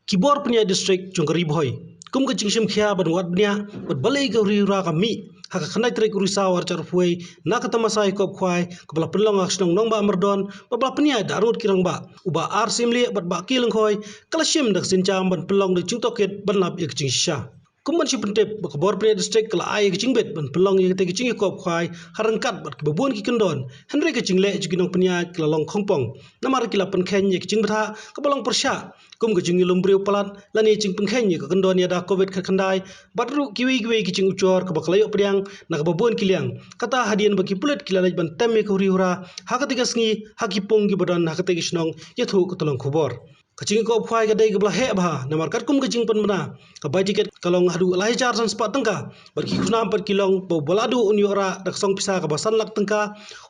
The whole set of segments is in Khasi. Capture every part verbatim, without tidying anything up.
Ki bor pynïaid district jong ka Ri Bhoi kum ka jingshim khia ban wad bniah bad balei ka huri hura ka mih ha ka khyndai tarik u Risaw arhajar arphew wei na ka tamasa ïakob khwai kaba la pynlong ha ka shnong Nongbah Myrdon bad ba la pynïaid da arngut ki rangbah, u Bah R Syiemlieh bad Bah K Lyngkhoi, ka la shim da ka sienjam ban pynlong da ka jingtohkit ban lap ïa ka jingshisha. Kum ban shu pyntip ba ka bor pynïaid district ka la ai ïa ka jingbit ban pynlong ïa katei ka jingïakob khwai ha ryngkat bad kiba bun ki kyndon, hynrei ka jingleh jong ki nongpynïaid ka la long khongpong namar ki la pynkheiñ ïa ka jingbthah kaba long pyrshah kum ka jingïalum briew palat lane jingpynkheiñ ïa ka kyndon ïada Covid khatkhyndai bad ruh kiwei kiwei ki jingujor kaba ka la ïoh pdiang na kaba bun ki liang. Kata hadien ba ki pulit ki la leit ban tem ïa ka huri hura ha katei ka sngi ha ki pung kiba don ha katei ka shnong, ïathuh ka tyllong khubor. Ka jingïakob khwai ka dei kaba la heh bha namar katkum ka jingpynbna, ka bai tiket ka long haduh lai hajar san spah tyngka bad ki khunam pat ki long ba uba la duh un ïoh rah da ka song pisa kaba san lak tyngka,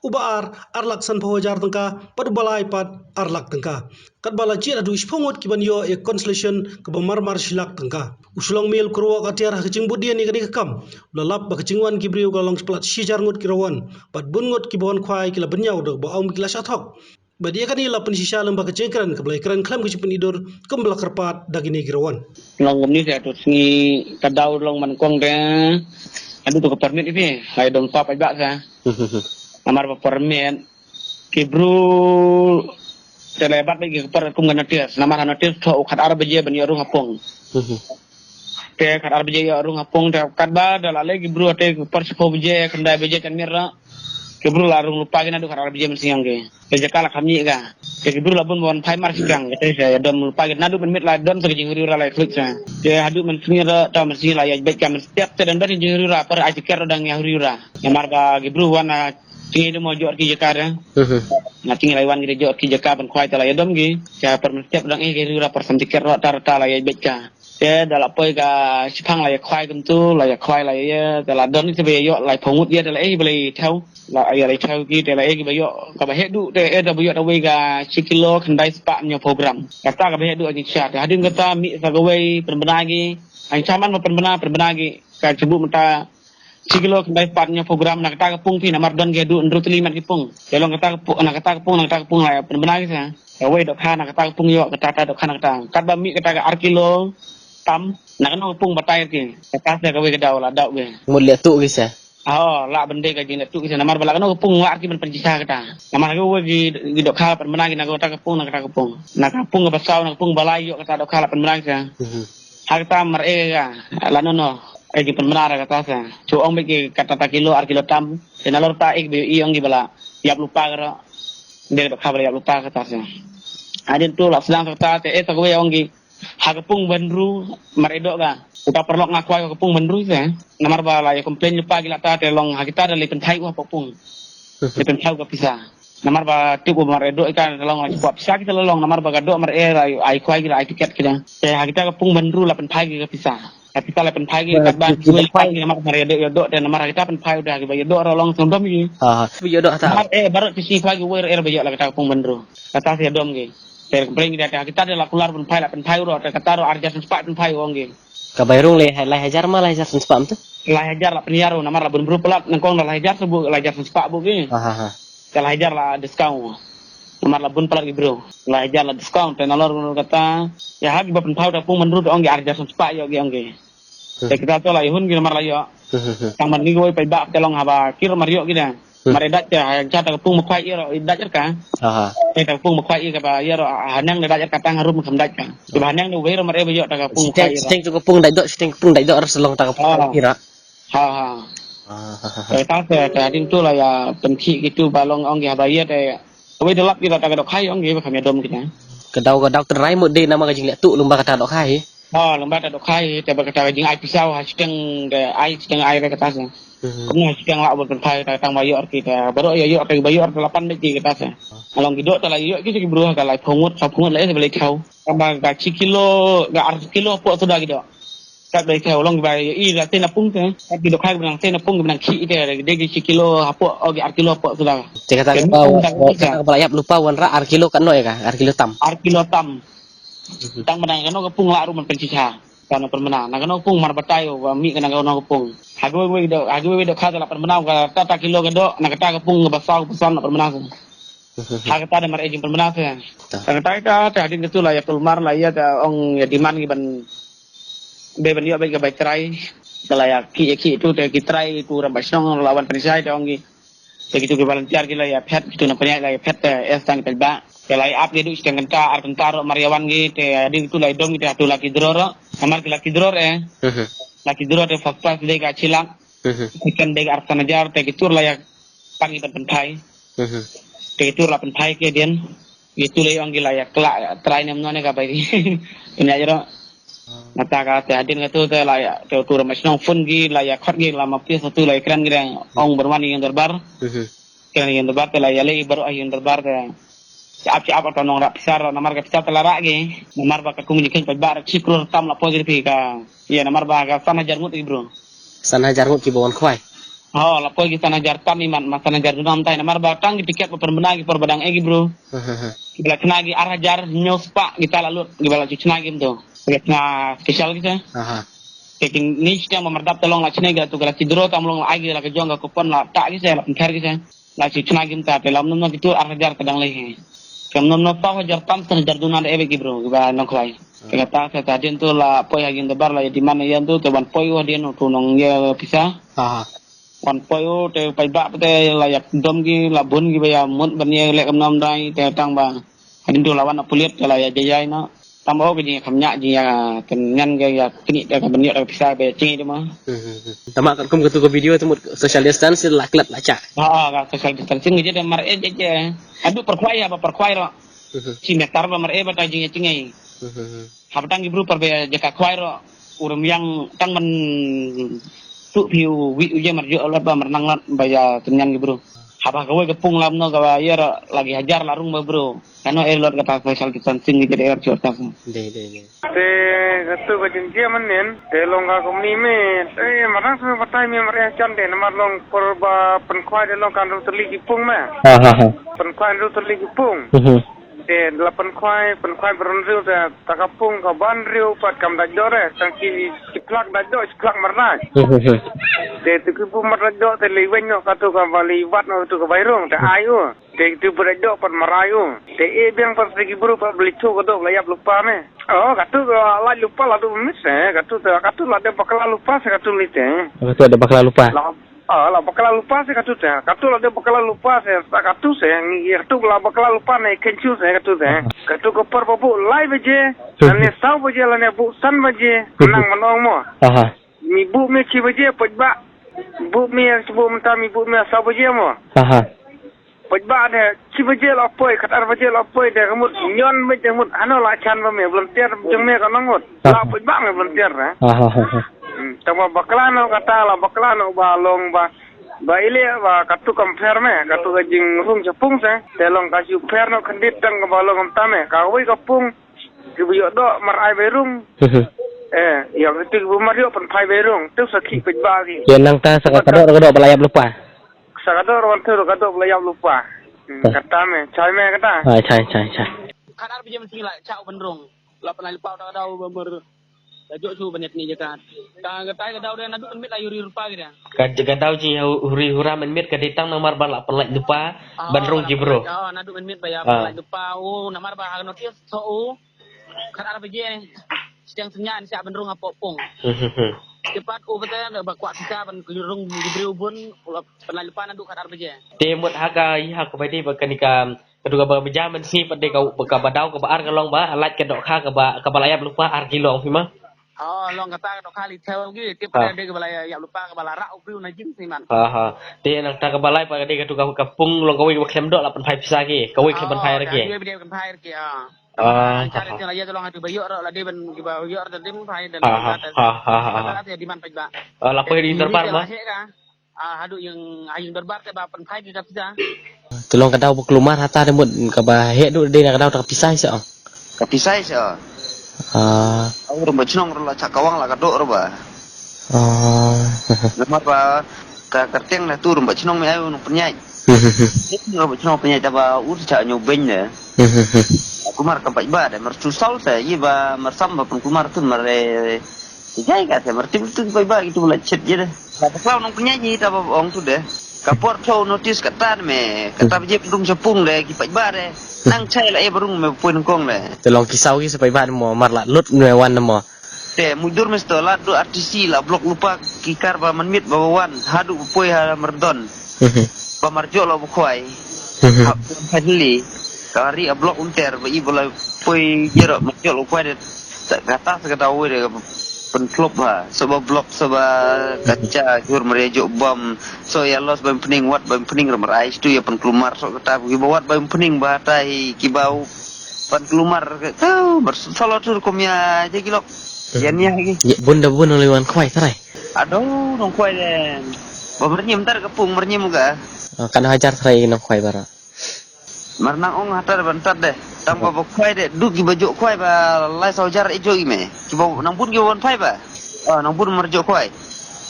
uba ar, ar lak sanphew hajar tyngka bad uba lai pat ar lak tyngka. Katba la jied haduh shiphew ngut ki ban ïoh ïa ka consolation kaba marmar shi lak tyngka. U Shlong Miel Kyrwoh Atiar ha ka jingbud dien ïa kane ka kam u la lap ba ka jingwan ki briew ka la long palat shi hajar ngut ki la wan bad bun ngut kiba wan khwai ki la bynñiaw da kaba ong ba ki la shah thok. Bad ïa kane la pynshisha lyngba ka jingkren kaba la ïakren khlem ka jingpynidur kumba la kyrpad da kine ki la wan. Long kumne te, to sngi ka daw long man kong te adu to ka permit ipi ai dong pa pa ba sa. Namar ba permit ki bru te la bat ba ki ka per kum ka notice. Namar ha notice to u khat ar baje ban ïoh rung ha pung. Te khat ar baje ïoh rung ha pung te katba da la leh ki bru te ki per shiphew baje, khyndai baje kan miet ra. Ki bru la rung lypa ki naduh khat ar baje mynsngi ong ki. Te jaka la kham ñiah ka. Te ki bru la bun ban phai mar shiteng. Te ïadom lypa ki naduh mynmiet la don sa ka jinghuri hura la ïa khluit sa. Te haduh mynsngi ra ta mynsngi la ïa beit ka mynstep te don don jinghuri hura per ai tiket ra dang ïa huri hura. Namar ba ki bru wan na Tngi dei mo jot ki jaka de. Mhm. Na tngi lai wan ki de jot ki jaka ban khwai ta la ïadom ki. Cha per mynstep dang eh ki huri hura per san tiket ro tar ta la ïa beit ka. Te da la poi ka shipang la ïa khwai kumtu, la ïa khwai la ïa, te la don ki ba ïa ïoh, la ïa phongut ïa, te la eh ba la ïa thew. La ïa la ïa thew ki, te la eh ki ba ïoh, kaba heh duh, te eh da ba ïoh da wei ka shi kilo khyndai spah hynñiewphew gram. Kata kaba heh duh ha jingshisha, te hadien kata mih sa kawei pynbna ki. Ang shaman ba pynbna, pynbna ki. Ka shu buh mynta shi kilo khyndai spah hynñiewphew gram na kata ka pung phi namar don ki haduh hynriew tylli met ki pung. Te long kata ka pung, na kata ka pung, na kata ka pung la pynbna ki sa. Kawei dohkha na kata ka pung ïoh, kata kata dohkha na kata. Katba mih kata ka ar kilo tam, na kano ka pung batai ki. Kata sa kawei ka daw la daw ki. Mut leh tuh ki sa. Oh, la bynta ka jingleh tuh ki sa namar ba la kano ka pung la ar ki ban pynshisha kata. Namar kawei ki, ki dohkha pynbna ki na kata ka pung, na kata ka pung. Na ka pung kaba saw, na ka pung ba lai ïoh kata dohkha la pynbna ki sa. Mhm. Ha kata mar eh ka, la no no. Eh, ki pynbna ra kata sa. Chu ong beit ki kata ta kilo, ar kilo tam. Te nalor ta eh ki ba ïoh i ong ki ba la ïap lypa ka ro. Dei ba kha ba la ïap lypa kata sa. Hadien tu la sdang sa kata te eh ta kawei ong ki. Ha ka pung ba hynriew mar eh doh ka. Uta paralok nga khwai ka pung ba hynriew sa. Namar ba la ïa complain lypa ki la ta te long ha kita da lei pynthai u ha pung. Lei pynthai u ka pisa. Namar ba tip u mar eh doh ika la long la kwah pisa kita la long namar ba ka doh mar eh la ai khwai ki la ai tiket kita. Te ha kita ka pung ba hynriew la pynphai ki ka pisa. Ka pisa la pynphai ki katba ki khwai ki namar mar eh doh ïa doh te namar ha kita pynphai u da ki ba ïa doh ra long sngewdom ki. Ha, ha. Ba ïa doh ta. Namar eh baroh ki sngi khwai ki wei er ba ïa la kita ka pung ba hynriew. Kata sa ïa dom ki. Te ka breng ki da te ha kita de la kular pynphai la pynphai u ro te kata ro ar hajar san spah pynphai u ong ki. Ka bai rung le lai hajar ma lai hajar san spah mynta. Lai hajar la pynïar u namar la bun bru palat nangkong da lai hajar sa buh lai hajar san spah buh ki. Ha, ha, ha. Te lai hajar la discount. Namar la bun palat ki bru. Lai hajar la discount te nalor nalor kata. Ïa ha ki ba pynphai u ta pung mynrut ong ki ar hajar san spah ïoh ki ong ki. Hmm. Te kita to la ïa hun ki namar la ïoh. Hmm, hmm, hmm. Tang ban ngi wei paidbah te long haba kir mar ïoh ki da. Hmm. Mar eh dait te ha jaka ta ka pung ma khwai ïa ro dait ka. Aha. Te ta ka pung ma khwai ïa ka ba ïa ro ha nang da dait ka tang harum kham dait ka. Te ba ha nang da wei ro mar eh ba ïoh ta ka pung ma khwai ïa ro. Shiteng, shiteng ka pung dait doh, shiteng ka pung dait doh ar sa long ta ka pung ïa ro. Ha, ha. Ah, ha, ha, ha. Te ta se, te hadien tu la ïa pynkhih kitu ba long ong ki haba ïa te. Wei da lap ki ta ka dohkha ong ki ba kham ïa dom kita. Ka daw, ka daw tynrai mut dei namar ka jingleh tuh lyngba kata dohkha hi. Ha, lyngba kata dohkha hi, te ba kata ka jingai pisa ha shiteng te ai, shiteng ai re kata se. Mhm. Kumne ha shiteng la bad pynphai ta tang ba ïoh ki ta. Baroh ïa ïoh ki ba ïoh ta la pan beit ki kata se. Nga long ki doh ta la ïoh ki ki bru ha ka lai phew ngut, saw phew ngut la eh ba lei thaw. Tang ba ka shi kilo, ka ar kilo hapoh suda ki doh. Kat dei te u long ba i la te na pung te. Kat ki dohkha ki ba nang te na pung ki ba nang khih te dei ki shi kilo hapoh, o ki ar kilo hapoh suda. Te kata ka ba, kata ka ba la ïap lypa wanrah ar kilo katno ïa ka, ar kilo tam. Ar kilo tam. Mhm. Tang ba nang kano ka pung la ruh man pynshisha. Kano pynbna, nang kano ka pung mar batai u ba mih ka nang kano ka pung. Ha kawei kawei doh, ha kawei kawei dohkha te la pynbna ka ta ta kilo ka doh, nang kata ka pung ka ba saw ka ba san la pynbna. Ha kata da mar e jingpynbna se. Ka kata ka te hadien katu la ïa kulmar la ïa te ong ïa demand ki ban be ban ïoh bad ka bai trai. Ka la ïa ki ïa ki tu te ki trai tu ram ba shnong la wan pynshai te ong ki. Te kitu ki volunteer ki la ïa phet kitu na pynïaid la ïa phet te es tang ki ba. Te la ïa ap ki du siteng kynta ar kynta ro mar ïa wan ki te hadien kitu la ïa dom ki te hatu lucky draw ro. Namar ki lucky draw eh. Lucky draw te first prize dei ka shilak. Second dei ka arphew san hajar te kitu la ïa pan ki ban pynthai. Te kitu la pynthai ki dien. Kitu la ïa ong ki la ïa kla trai nem no ne ka bai. Pynïaid ro. Ngata ka te hadien katu te la ïa te tu ram ba shnong phone ki la ïa khot ki la ma pis tu la ïa kren ki dang ong berwan ïing dorbar. Kren ïing dorbar te la ïa lei baroh ïing dorbar te. Siap siap ap ta nong rap pisar namar ka pisar te la rak ki. Namar ba ka kum ji khen ba rak shi klur tam la poi ki phi ka. Ïa namar ba ka san hajar ngut ki bro. San hajar ngut ki ba wan khwai. Ha la poi ki san hajar tam imat ma san hajar duna tai namar ba tang ki tiket ba pynbna ki por ba dang e ki bro. Ki ba la chna ki ar hajar hynñiew spah ki ta la lut ki ba la chna ki mto. Ki chna special ki se. Te ki ni stem ba mardap te long la chna ki la tu ki la ki draw tam long la ai ki la ka jong ka coupon la ta ki se la pynthar ki se. La chi chna kim ta te lam nom nom kitu ar hajar ka dang lei he. Kam nom nom saw hajar tam san hajar duna da ebe ki bro ki ba nong khwai. Te kata sa ta dien tu la poi ha ïing dorbar la ïa demand ïa tu te wan poi wa dien tu nong ïa pisa. Wan poi u te pai ba te la ïa dom ki la bun ki ba ïa mut ban ïa lek kam nom dai te tang ba. Hadien tu la wan na pulit te la ïa jai jai na. Tam o ki jing kham nya jing ïa kan ngan ga ïa kini da ka ban ïa da ka pisa ba ïa chingi de ma. Tama kan kum katu ka video te mut social distance la klet la cha. Ha ka social distancing je de mar e je je. Adu perkhwai ya ba perkhwai ro. Si metar ba mar e ba ta jing ïa chingi. Haba tang ki bru par ba ïa ka khwai ro. Urum yang tang ban tu phi u wi u je mar jo lat ba mar nang lat ba ïa kan ngan ki bru. Haba kawei ka pung lam no kaba ïa ro lagi hajar la rung ba bru. Kano e lot kata social distancing ngi jada er chot tas. Dei dei dei. Te katu ka jingjia mynnin te long ka kumni me te marang sumi batai me mar eh chan te namar long por ba pynkhwai te long kan ru teli ki pung me. Ha ha ha. Pynkhwai ru teli ki pung. Mhm. Te la pynkhwai pynkhwai baron riu te ta ka pung ka ban riu pat kam dai dore tang ki ki plak dai do ki plak mar nai. Mhm. Te tu ki bu mar dai do te lei wen no katu ka ba lei wat no tu ka bai rung te ai u. Te tu bret dok pat marai u. Te e biang pat se ki bru pat beli tu ka dok la yap lupa me. Oh, katu ka la lupa la tu mit se, katu te katu la de bakla lupa se katu li te. Katu de bakla lupa. La ah la bakla lupa se katu te. Katu la de bakla lupa se sa katu se ngi katu la bakla lupa ne kenchu se katu te. Katu ka par babu lai baje. Ane saw baje la ne bu san baje. Nang manong mo. Aha. Mi bu me chi baje poj ba. Bu me bu mta mi bu me saw baje mo. Aha. Poj ba de chi baje la poi khatar baje la poi de mut nyon me de mut ano la chan ba me volunteer jong me ka nongot. La poj ba me volunteer na. Aha. Tama bakla no kata la bakla no ba long ba ba ile ba katu kam pher me katu ka jing rung chapung se te long ka ju pher no khandit tang ba long kam ta me ka wei ka pung. Ki ba ïoh doh mar ai bai rung. Eh, ïa ki tu ki ba mar ïoh pynphai bai rung. Tu sa ki pynba ki. Ïa nang ta sa ka doh ka doh ba la ïap lupa. Sa ka doh wan tu ka doh ba la ïap lupa. Kata me, chai me kata. Ai chai chai chai. Khatar baje mynta la chau ban rung. La pynai lupa ta ka dau ba mer. La jok chu ban ïa ni jaka. Ka kata ka dau de naduh mynmiet la ïuri rupa ki de. Ka ka dau ji ïa huri hura mynmiet ka dei tang namar ba la pynlait lupa ban rung ji bro. Naduh mynmiet ba ïa pynlait lupa u namar ba ha ka notice so u. Khatar baje siang senya ni siap ban rung hapoh pung. Cepat u bete ba kwah kita ban kuli rung di briew bun la pynlait lupa naduh khatar baje. Te mut ha ka i ha ka bai dei ba kani ka Ka tu ka ba meja men si pat de ka ka ba dau ka ba ar ka long ba lait ka dohkha ka ba ka ba la ïap lupa ar ki long phi ma. Oh long kata ka dohkha li thel gi tip ka de ka ba la ïap lupa ka ba la rak u briew na jing si man. Ha ha. Te nang ta ka ba lai pa ka de ka tu ka ka pung long ka wei ka ba khlem doh la pynphai pisa ki ka wei khlem pynphai ra ki. Ka wei ka pynphai ra ki ah. Ah. Ka de la ïa long ha tu ba ïoh ro la de ban ki ba ïoh ro de pynphai dan. Ha ha ha ha. Kata te di man paj ba. La poi di terbar ma. Ah, haduh ïing, ah, ïing dorbar te ba pynphai ki ka pisa. Te long ka dau ba klumar hata de mut ka ba heh duh de na ka dau ta ka pisa sa. Ka pisa sa. Ah. Au rum ba chnong ru la chak kawang la ka dok ru ba. Ah. Namar ba ka kerteng na tu rum ba chnong me ai u nong pynïaid. Ru ba chnong pynïaid ta ba u chak nyu beny ne. Kumar ka ba ba de mar tu saul sa yi ba mar sam ba pun kumar tu mar re. Jai ka te mar tim tu ba ba gitu la chet je de. Ba klau nong pynïaid ni ta ba ong tu de. Ka por thaw notice ka tan me, ka ta jep dung chapung le ki paj ba de. Nang chai la e barung me pun kong le. Te long ki saw ki sa paj ba mo mar la lut me wan mo. Te mujur me sto la du R T C la block lupa ki kar ba man mit ba wan hadu poi ha merdon. Ba mar jo lo bu khwai. Ha pun ha li. Ka ri a block unter ba i ba la poi jero mar jo lo khwai de. Kata sa kata wei de pen klub ha. Soba block soba kacha jur mare jo bom. So ya los ba pening wat ba pening ram rai stu ya pen klumar so kata ki ba wat ba pening ba tai ki ba pen klumar. Tau ber solo tur kom ya je ki lok. Ya ni ya ki. Bun da bun liwan khwai trai. Aduh nong khwai de. Ba mernyim tar ka pung mernyim ka. Kan hajar trai nong khwai bara. Mar nang ong hatar ban tat de. Tang ba ba khwai de du ki ba jo khwai ba lai saw jar e jo i me. Ki ba nang bun ki ba wan phai ba. Oh nang bun mar jo khwai.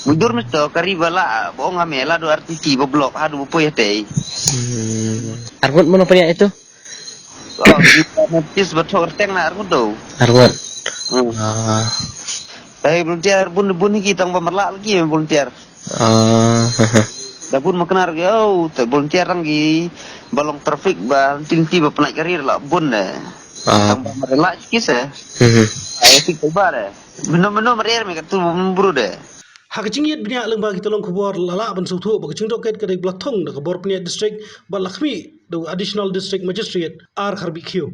Mujur me sto kari ba la ba ong ha me la du R T C ba block ha du ba poi hate. Arngut mo panya itu? Oh ki ba notice ba thok teng na arngut do. Arngut. Hai volunteer bun bun ki tang ba mar la lagi volunteer. Da bun maknar ki au te volunteer rang ki ba long traffic ba tin ti ba pnai karir la bun de. Tang ba mar la ki se. Ai tik ba de. Meno meno mar er me ka tu bru de. Ha ka jingïit bniah lyngba ki tolong khubor la lah ban sngewthuh ba ka jingtohkit ka dei ba la thung da ka bor pniah district ba la khmih da u Additional District Magistrate R Kharbih Khiew.